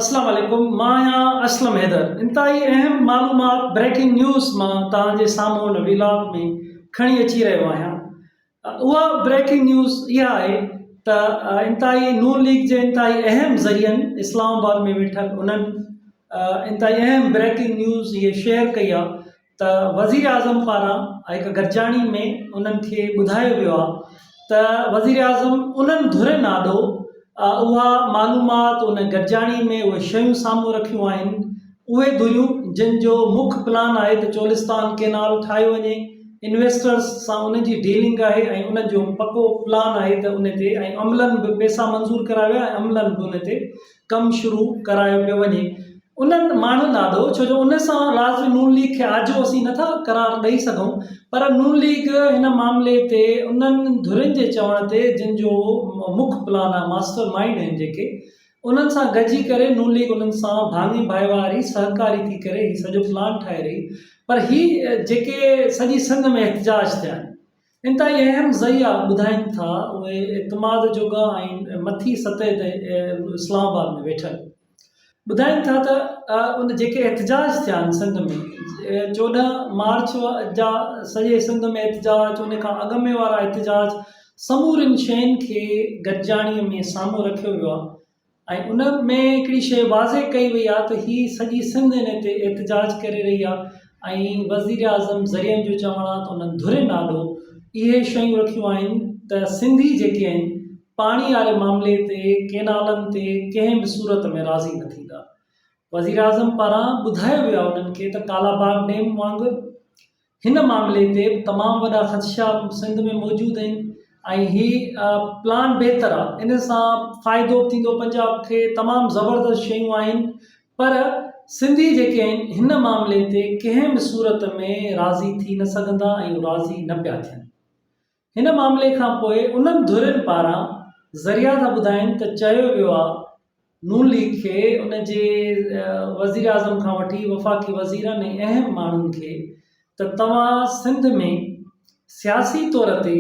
اسلام عليڪم مان آهيان اسلم حيدر انتهائي اهم معلومات بريڪنگ نيوز مان توهان جي سامهون هن ويلاگ ۾ کڻي اچي رهيو آهيان اها بريڪنگ نيوز اها آهي ته انتهائي نون ليگ جي انتهائي اهم ذريعن اسلام آباد ۾ ويٺل انهن انتهائي اهم بريڪنگ نيوز هي شيئر ڪئي آهي ته وزيراعظم پاران هڪ گڏجاڻي ۾ انهن کي ٻڌايو ويو آهي ته وزيراعظم انهن ڌرين آڏو اها معلومات ان گڏجاڻي ۾ اهي شيون سامهون رکيون آهن اهي ڌريون جن جو مک پلان آهي ته چولستان ڪينال ٺاهيو وڃي انويسٽرز سان انهن جي ڊيلنگ آهي ۽ انهن جو پڪو پلان آهي ته ان تي ۽ عملن به پئسا منظور ڪرايا ويا ۽ عملن به ان تي ڪم شروع ڪرايو پيو وڃي انهن ماڻهن آڏو ڇو جو ان سان لازمي نون ليگ کي آجو اسين نٿا قرار ڏئي سگهون پر نون ليگ هن معاملي تي انهن ڌرين جي چوڻ تي جن جو مک پلان آهي ماسٽر مائينڊ آهن جيڪي انهن سان گڏجي ڪري نون ليگ انهن سان ڀاڱي ڀائيواري سهڪاري ٿي ڪري هي سڄو پلان ٺاهي رهي پر هي جيڪي سڄي سنڌ ۾ احتجاج ٿيا آهن انتهائي اهم ذريعا ٻڌائين ٿا اهي اعتماد جوڳا ۽ مٿي سطح تي اسلام آباد ۾ ويٺل ٻڌائين ٿا ته ان جيڪي احتجاج ٿيا آهن سنڌ ۾ 14 مارچ جا سڄي سنڌ ۾ احتجاج ان کان اڳ ۾ وارا احتجاج سمورين شين کي گڏجاڻي ۾ سامهون رکيو ويو آهي ۽ ان ۾ هڪڙي شيء واضح ڪئي وئي آهي ته هي سڄي سنڌ ان تي احتجاج ڪري رهي آهي ۽ وزيراعظم ذريعن جو چوڻ آهي ته انهن ڌرين آڏو اهي شيون رکيون آهن ته سنڌي جيڪي آهن پاڻي واري معاملي تي ڪينالن تي ڪنهن به صورت ۾ راضي نه ٿيندا. وزيراعظم پاران ٻڌايو ويو آهي انهن کي ته ڪالاباغ ڊيم وانگر هن معاملي تي به تمام وڏا خدشا سنڌ ۾ موجود آهن ۽ هي پلان بهتر آهي ان سان فائدو به ٿيندو پنجاب کي تمام زبردست شيون آهن پر سنڌي جيڪي آهن هن معاملي تي ڪنهن به صورت ۾ راضي ٿي نه سگهندا ۽ راضي نه پيا ٿين. هن معاملي کان پوء انهن ڌرين پاران ذريعا ٿا ٻڌائين ته چيو ويو آهي نون ليگ کي ان جي وزيراعظم کان وٺي وفاقي وزيرن ۽ اهم ماڻهن کي ته توهان سنڌ ۾ سياسي طور تي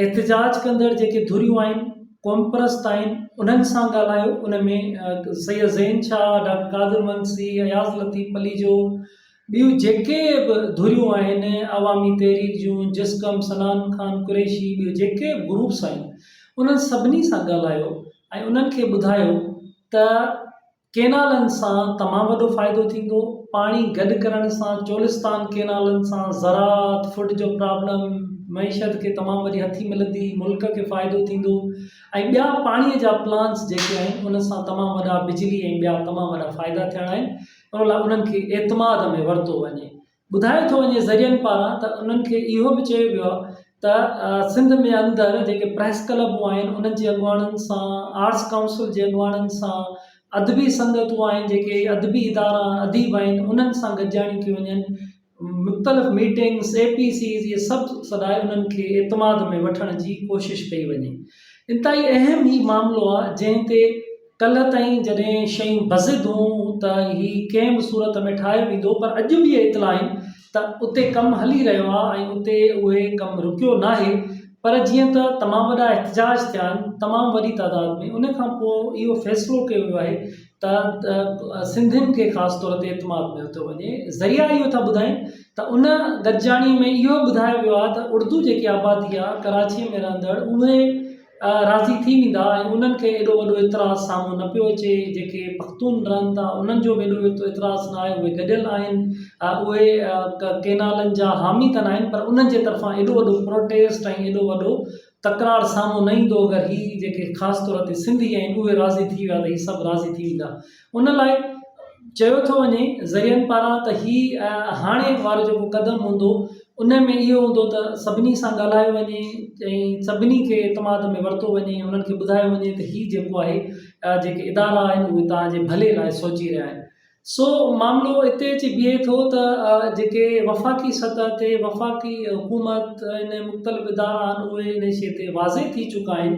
احتجاج ڪندڙ جيڪي ڌريون آهن قومپرست آهن انهن سان ڳالهايو ان ۾ سيد زين شاهه، ڊاڪٽر قادر منگسي، اياز لطيف پليجو، ٻيون جيڪي به ڌريون آهن عوامي تحريڪ جون، جسقم، صنعان خان قريشي، ٻيون جيڪي به گروپس آهن انهن سڀني سان ڳالهايو ۽ انهن کي ٻڌايو ته ڪينالن سان تمام وڏو فائدو ٿيندو، پاڻي گڏ ڪرڻ سان چولستان ڪينالن سان زراعت، فوڊ جو پرابلم، معيشت کي تمام وڏي هٿي ملندي، ملڪ کي فائدو ٿيندو ۽ ٻيا پاڻي جا پلانس جيڪي آهن ان سان تمام وڏا بجلي ۽ ٻيا تمام وڏا فائدا ٿيڻا آهن. ان لاء انهن کي اعتماد ۾ ورتو وڃي. ٻڌايو ٿو وڃي ذريعن پاران ته انهن کي اهو به چيو ويو آهي ته سنڌ ۾ اندر جيڪي پريس ڪلبون آهن انهن جي اڳواڻن سان، آرٽس ڪائونسل جي اڳواڻن سان، ادبي سنگتون آهن جيڪي ادبي ادارا اديب آهن انهن سان گڏجاڻيون ڪيون وڃن، مختلف ميٽنگس، اي پي سيز اهي سڀ سڏائي انهن کي اعتماد ۾ وٺڻ جي ڪوشش ڪئي وڃي. انتهائي اهم هي معاملو آهي جنهن تي ڪلهه تائين جڏهن شيون بضد هون ته هي ڪنهن به صورت ۾ ٺاهيو ويندو پر اڄ به اهي اطلاع آهن ته اتي ڪم هلي رهيو آهي ۽ اتي اهي ڪم رڪيو ناهي پر جيئن ته تمام وڏا احتجاج ٿيا آهن تمام وڏي تعداد ۾ ان کان پوء اهو فيصلو ڪيو ويو آهي ته سنڌين کي خاص طور تي اعتماد ۾ ورتو وڃي ذريعا اهو ٿا ٻڌائين ته ان گڏجاڻي ۾ اهو ٻڌايو ويو آهي ته اردو جيڪي آبادي آهي ڪراچي ۾ رهندڙ اهي راضي ٿي ويندا ۽ انهن کي ايڏو وڏو اعتراض سامهون نه پيو اچي جيڪي پختون رهن ٿا انهن جو به ايڏو اعتراض نه آهي اهي گڏيل آهن اهي ڪينالن جا حامي ته ناهن پر انهن جي طرفان ايڏو وڏو پروٽيسٽ ۽ ايڏو وڏو تڪرار سامهون نه ايندو اگر هي جيڪي خاص طور تي سنڌي آهن اهي راضي ٿي ويا ته هي سڀ راضي ٿي ويندا ان لاء چيو ٿو وڃي ذريعن پاران ته هي هاڻي وارو جيڪو قدم هوندو ان ۾ اهو هوندو ته سڀني سان ڳالهايو وڃي ۽ سڀني کي اعتماد ۾ ورتو وڃي انهن کي ٻڌايو وڃي ته هي جيڪو آهي جيڪي ادارا آهن اهي توهان جي ڀلي لاء سوچي رهيا آهن سو معاملو اتي اچي بيهي ٿو ته جيڪي وفاقي سطح تي وفاقي حڪومت ۽ مختلف ادارا آهن اهي ان شيء تي واضح ٿي چڪا آهن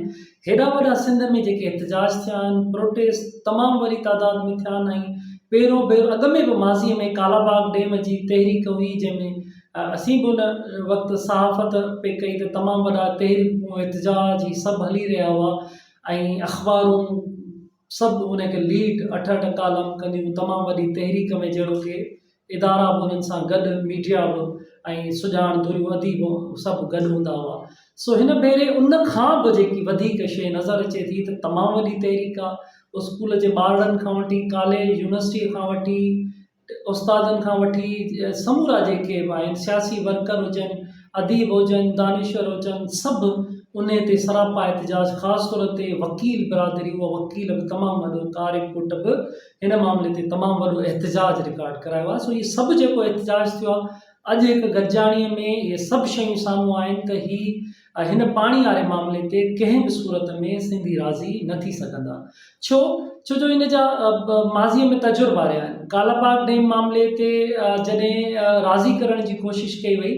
هيڏا وڏا سنڌ ۾ جيڪي احتجاج ٿيا آهن پروٽيسٽ تمام وڏي تعداد ۾ ٿيا آهن ۽ پهريون ڀيرو اڳ ۾ به ماضي ۾ ڪالا باغ ڊيم جي تحريڪ هئي جنهن ۾ اسين به ان وقت صحافت پئي ڪئي ته تمام وڏا تحريڪون احتجاج هي سڀ هلي رهيا هئا ۽ اخبارون. سڀ ان کي ليڊ اٺ اٺ ڪالم ڪنديون تمام وڏي تحريڪ ۾ جهڙو ڪي ادارا به انهن سان گڏ ميڊيا به ۽ سڄاڻ ڌريون اديب سڀ گڏ هوندا هئا سو هن ڀيري ان کان به جيڪي وڌيڪ شيء نظر اچي ٿي ته تمام وڏي تحريڪ آ اسڪول جي ٻارڙن کان وٺي ڪاليج يونيورسٽي کان وٺي استادن کان وٺي سمورا جيڪي به آهن سياسي ورڪر هجن اديب هجن دانشور هجن سڀ انهي تي سراپا احتجاج خاص طور تي وڪيل برادري اها وڪيل به تمام وڏو ڪاري پٽ به هن معاملي تي تمام وڏو احتجاج رڪارڊ ڪرايو آهي سو هي سڀ جيڪو احتجاج ٿيو آهي اڄ هڪ گڏجاڻي ۾ اهي سڀ شيون سامهون آهن ته هي هن پاڻي واري معاملي تي ڪنهن به صورت ۾ سنڌي راضي نه ٿي سگهندا. ڇو؟ ڇو جو ان جا ماضيء ۾ تجربا رهيا آهن. ڪالاباغ ڊيم معاملي تي جڏهن راضي ڪرڻ جي ڪوشش ڪئي وئي،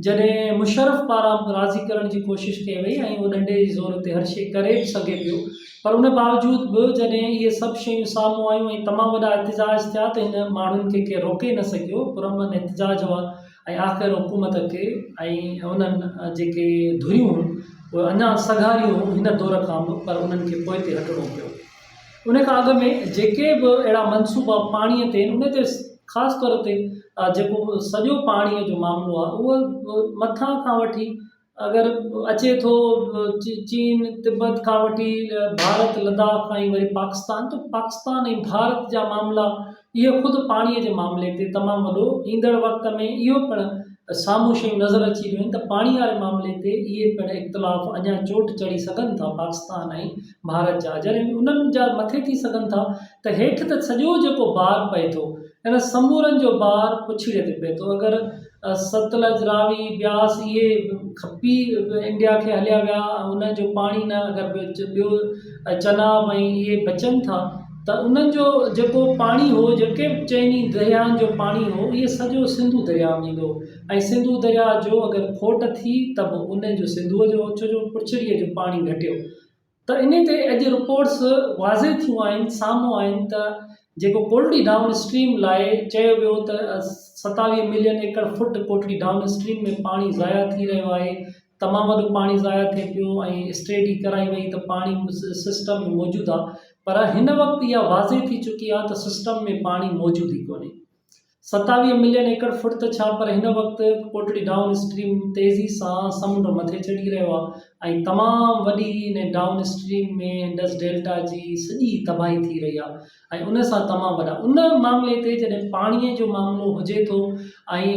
جڏهن مشرف پاران راضي ڪرڻ جي ڪوشش ڪئي وئي ۽ اهو ڏنڊي جي زور تي هر شيء ڪري به سگهي پيو پر ان باوجود به جڏهن اهي سڀ شيون سامهون آيون ۽ تمام وڏا احتجاج ٿيا ته هن ماڻهن کي ڪير روڪي نه سگهيو، پرامن احتجاج هئا. ۽ آخر حڪومت کي ۽ انهن جيڪي ڌريون هيون اهي اڃا سگهاريون هيون هن دور کان به پر انهن کي پوئتي هٽڻو پيو. ان کان اڳ ۾ جيڪي به اهڙا منصوبا پاڻي تي آهن ان تي خاص طور تي جيڪو سڄو پاڻي جو معاملو آهي اهو مٿان کان وٺي اگر اچي ٿو چين تبت کان وٺي ڀارت لداخ ۽ وري پاڪستان ته پاڪستان ۽ ڀارت جا معاملا اهي خود پاڻي جي معاملي تي تمام وڏو ايندڙ وقت ۾ اهو پڻ سامهون شيون نظر اچي رهيون آهن ته پاڻي واري معاملي تي اهي پڻ اختلاف اڃا چوٽ چڙهي سگهن ٿا پاڪستان ۽ ڀارت جا جڏهن انهن جا مٿي ٿي سگهن ٿا ته هيٺ ته سڄو جيڪو بار پئي ٿو ان سمورن جو بار پڇڙي تي پئي ٿو اگر ستلج، راوي، بياس اهي کپي انڊيا کي هليا ويا ۽ انهن جو پاڻي نه اگر ٻيو چناب ۽ اهي بچن ٿا ته انهن جو جيڪو پاڻي هو جيڪي به چئني درياهن جو پاڻي هو اهي سڄو سنڌو درياهه ۾ ايندو هو ۽ سنڌو درياهه جو اگر کوٽ ٿي ته به ان جو سنڌوء جو ڇو جو پڇڙيء جو پاڻي گهٽيو ته انهي تي اڄ رپورٽس واضح ٿيون آهن سامهون آهن ته جيڪو ڪوٽڙي ڊائون اسٽريم لاء چيو ويو ته 27 million acre feet Kotri down stream ۾ پاڻي ضايع ٿي رهيو آهي تمام وڏو پاڻي ضايع ٿئي پيو ۽ اسٽيڊي ڪرائي وئي ته پاڻي سسٽم ۾ موجود آهي پر هن وقت اها واضح ٿي چڪي آهي ته سسٽم ۾ پاڻي موجود ئي ڪونهي 27 ملين ايڪڙ فٽ ته ڇا پر هن وقت ڪوٽڙي ڊائون اسٽريم تيزي سان سمنڊ مٿي چڙهي رهيو آهي ۽ تمام وڏي ان ڊائون اسٽريم ۾ انڊس ڊيلٽا جي سڄي تباهي ٿي رهي آهي ۽ ان سان تمام وڏا ان معاملي تي جڏهن پاڻي جو معاملو هجي ٿو ۽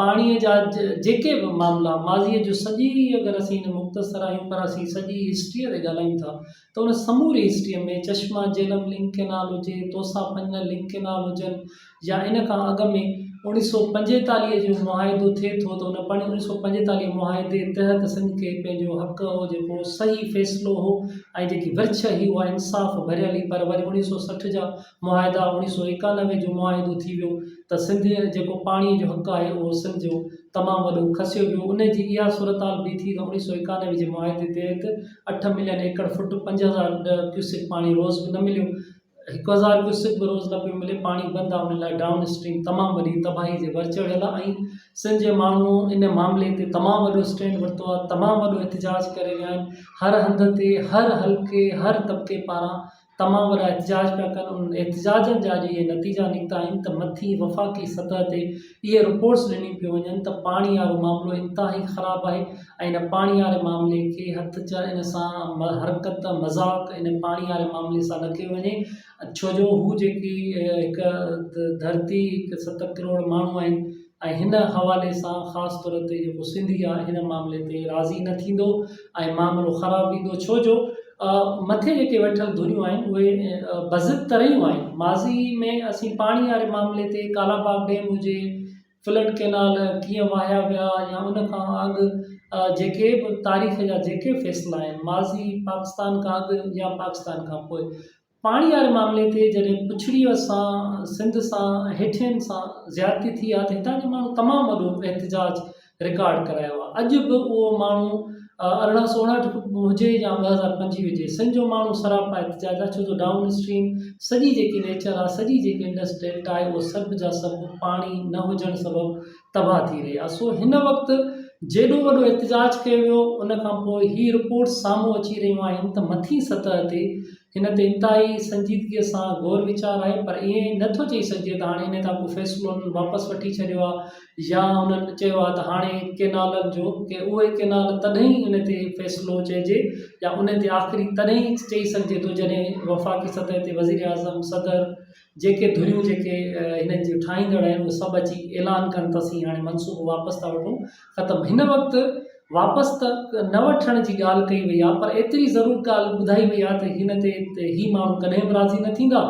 پاڻي جا جيڪي به معاملا ماضي جو سڄي اگر اسين مختصر آهيون پر اسين سڄي هسٽري تي ڳالهايون ٿا ته ان سموري history ۾ Chashma Jhelum link canal هجي، توسا پنجنل لنڪ ڪينال هجن يا ان کان اڳ ۾ اوڻيھ سو پنجيتاليھ جو معاهدو ٿئي ٿو ته ان اوڻيھ سو پنجيتاليھ معاهدي تحت سنڌ کي پنهنجو حق هو جيڪو صحيح فيصلو هو ۽ جيڪي ورڇ هئي اها انصاف ڀريل هئي پر وري اوڻيھ سو 60 جا معاهدا اوڻيھ سو ايڪانوي جو معاهدو ٿي ويو ته سنڌ جيڪو پاڻي جو حق آهي اهو سنڌ جو تمام وڏو کسيو ويو ان جي اها صورتحال به ٿي ته اوڻيھ سو ايڪانوي جي معاهدي تحت اٺ ملين ايڪڙ فٽ 5000 ڪيوسڪ پاڻي روز به نه مليو، 1000 ڪيوسڪ به روز نه پيو ملي، پاڻي بند آ ان لاء ڊائون اسٽريم تمام وڏي تباهي جي ور چڙهيل آ ۽ سنڌ جي ماڻهو ان معاملي تي تمام وڏو اسٽينڊ ورتو آ، تمام وڏو احتجاج ڪري رهيا آهن، هر هنڌ تي هر حلقي هر طبقي پاران تمام وڏا احتجاج پيا ڪن، انهن احتجاجن جا اڄ اهي نتيجا نڪتا آهن ته مٿي وفاقي سطح تي اهي رپورٽس ڏنيون پيون وڃن ته پاڻي وارو معاملو انتهائي خراب آهي ۽ ان پاڻي واري معاملي کي هٿ ان سان حرڪت مذاق ان پاڻي واري معاملي سان نه ڪيو وڃي ڇو جو هو جيڪي هڪ ڌرتي هڪ ست ڪروڙ ماڻهو آهن ۽ هن حوالي سان خاص طور تي جيڪو سنڌي آهي هن معاملي تي راضي نه ٿيندو ۽ معاملو خراب ويندو ڇو جو مٿي جيڪي ويٺل ڌريون آهن اهي بضد ته رهيون آهن ماضي ۾ اسين پاڻي واري معاملي تي ڪالا باغ ڊيم هجي فلڊ ڪينال ڪيئن واهيا ويا يا ان کان اڳ جيڪي به تاريخ جا جيڪي فيصلا آهن ماضي پاڪستان کان اڳ يا پاڪستان کان پوء پاڻي واري معاملي تي جڏهن پڇڙيء سان سنڌ سان هيٺين سان زيادتي ٿي آهي ته هتان جي ماڻهو تمام وڏو احتجاج رڪارڊ ڪرايو آهي اڄ به اهو ماڻهو 1859 هجي يا 2025 هجي سنڌ جو ماڻهو سراپا احتجاج آهي ڇو جو ڊائون اسٽريم سڄي جيڪي نيچر آهي سڄي جيڪي انڊس ڊيلٽا آهي اهو سڀ جا سڀ پاڻي نه هجڻ سبب تباهه ٿي رهي آهي سو هن وقت جيڏو وڏو احتجاج ڪيو ويو ان کان پوء هي رپورٽس سامهون اچي رهيون آهن ته مٿين سطح تي هن تي انتهائي سنجيدگيء سان غور ويچار آهي پر ائين نه ٿو چئي سگهجي ته هاڻي ان تان ڪو فيصلو انهن واپس وٺي ڇڏيو آهي يا انهن چيو آهي ته هاڻي ڪينالن جو ڪي اهي ڪينال تڏهن ئي ان تي فيصلو چئجي يا ان تي آخري تڏهن ئي چئي سگهجي ٿو جڏهن وفاقي سطح تي وزيراعظم صدر جيڪي ڌريون جيڪي هنن جون ٺاهيندڙ آهن اهي سڀ اچي اعلان ڪن ته اسين هاڻي منصوبو واپس ٿا وٺون ختم هن وقت واپس ته نه وٺڻ جي ڳالهه ڪئي وئي آهي پر ايتري ضرور ڳالهه ٻڌائي وئي آهي ته هن تي هي ماڻهو ڪڏهن به راضي نه ٿيندا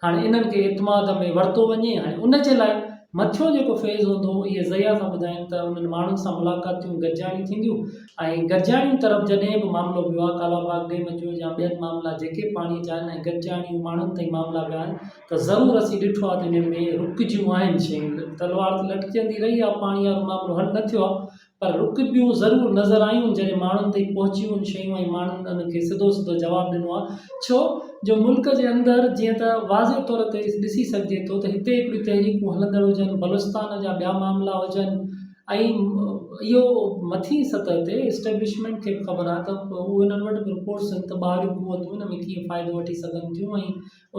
هاڻي انهن کي اعتماد ۾ ورتو وڃي هاڻي ان جي لاء مٿيون جيڪو فيز هوندو اهي ذريعا ٿا ٻڌائين ته انهن ماڻهن سان ملاقاتيون گڏجاڻيون ٿينديون ۽ گڏجاڻين طرف جڏهن به معاملو ويو آهي ڪالا باغ ڊيم جو يا ٻين معاملا جيڪي پاڻي جا آهن ۽ گڏجاڻيون ماڻهن تائين معاملا ويا آهن ته ضرور اسين ڏٺو آهي ته انهن ۾ رڪجيون آهن شيون تلوار ته لٽڪجندي رهي آهي پاڻي وارو معاملو حل نه ٿيو آهي پر رڪبيون ضرور نظر آيون جڏهن ماڻهن تائين پهچيون آهن شيون ۽ ماڻهن ان کي سڌو سڌو جواب ڏنو آهي ڇو جو ملڪ جي اندر جيئن ته واضح طور تي ڏسي سگهجي ٿو ته هتي هڪڙيون تحريڪون هلندڙ هجن بلوچستان جا ٻيا معاملا هجن ۽ اهو مٿين سطح تي اسٽيبلشمينٽ کي به خبر آهي ته اهو انهن وٽ به رپورٽس آهن ته ٻاهريون قوتون ان ۾ ڪيئن فائدو وٺي سگهن ٿيون ۽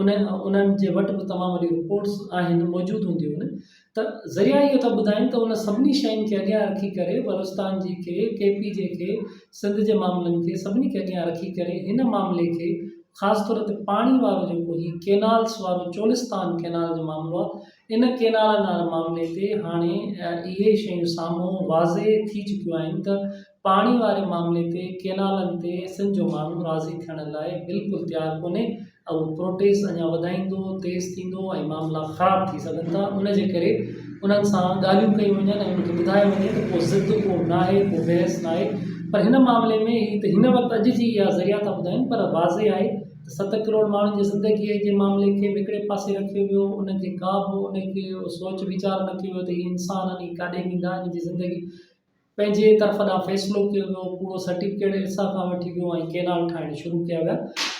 ان انهن جي وٽ به تمام وڏيون رپورٽس آهن موجود هونديون آهن ته ذريعا اهو ٿا ٻڌائين ته ان سڀني شين کي اڳيان رکي ڪري بلوچستان جي کي ڪي پي جي کي سنڌ جي معاملن کي سڀني کي اڳيان رکي ڪري هن معاملي کي خاص طور تي پاڻي وارو جيڪو هي ڪينالس وارو چولستان ڪينال جو معاملو آهي ان ڪينالن واري معاملي تي هاڻي اهي شيون سامهون واضح ٿي چڪيون آهن ته پاڻي واري معاملي تي ڪينالن تي سنڌ جو ماڻهو راضي ٿيڻ لاء بلڪل تيار ڪونهي اهو پروٽيسٽ اڃا وڌائيندو تيز ٿيندو ۽ معاملا خراب ٿي سگهن ٿا ان جي ڪري انهن سان ڳالهيون ڪيون وڃن ۽ انهن کي ٻڌايو وڃي ته ڪو ضد ڪو ناهي ڪو بحث ناهي پر هن معاملي ۾ هي ته هن وقت اڄ جي اها ذريعا ٿا ٻڌائين پر واضح آهي ته 7 ڪروڙ ماڻهن جي زندگي جي معاملي کي به هڪڙي پاسي رکيو ويو ان کي ڪا به ان کي سوچ ويچار نه ڪيو ويو ته هي انسان آهن هي ڪاڏي ويندا هن جي زندگي پنهنجي طرف ڏانهن فيصلو ڪيو ويو، ڪوڙو سرٽيفڪيٽ ارسا کان وٺي ويو ۽ ڪينال ٺاهڻ شروع ڪيا ويا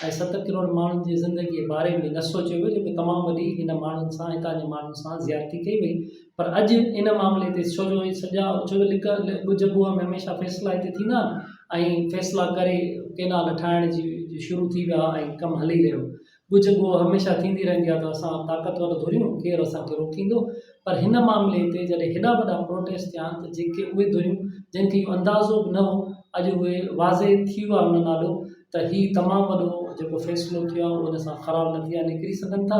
۽ 7 ڪروڙ ماڻهن جي زندگي جي باري ۾ نه سوچيو ويو جيڪو تمام وڏي هن ماڻهن سان هتان جي ماڻهن سان زيادتي ڪئي وئي پر اڄ ان معاملي تي ڇو جو هي سڄا ڇو جو لڪ ڳجهه ڳوهه ۾ هميشه فيصلا هتي ٿيندا آهن ۽ فيصلا ڪري ڪينال ٺاهڻ جي شروع ٿي ويا ۽ ڪم هلي رهيو ڳجهه ڳوهه هميشه ٿيندي رهندي آهي ته اسان طاقتور ڌريون ڪير اسان کي روڪيندو پر هن معاملي تي جڏهن هيڏا وڏا پروٽيسٽ ٿيا آهن ته جيڪي اهي ڌريون جن کي اهو اندازو به نه هو اڄ اهي واضح ٿي ويو آهي انهن آڏو ته هي تمام وڏو جيڪو فيصلو ٿيو آهي ان سان خراب نتيجا نڪري سگهن ٿا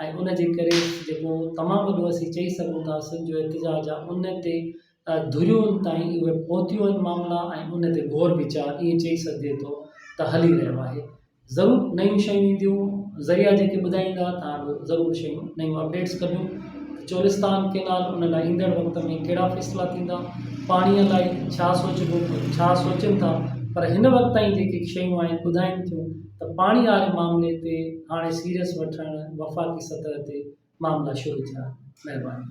۽ ان جي ڪري جيڪو تمام وڏو اسين چئي سگهون ٿا سنڌ جو احتجاج آهي ان تي ڌرين تائين اهي پهتيون آهن معاملا ۽ ان تي غور ويچار ائين چئي سگهجي ٿو ته هلي رهيو آهي ضرور نيون شيون اينديون ذريعا جيڪي ٻڌائيندا تان به ضرور شيون نيون اپڊيٽس ڪبيون چولستان ڪينال ان لاء ايندڙ وقت ۾ ڪهڙا فيصلا ٿيندا پاڻي لاء ڇا سوچبو ڇا سوچن ٿا پر هن وقت تائين جيڪي شيون آهن ٻڌائين ٿيون ته پاڻي واري معاملي تي هاڻي سيريس وٺڻ وفاقي سطح تي معاملا شروع ٿيا آهن مهرباني.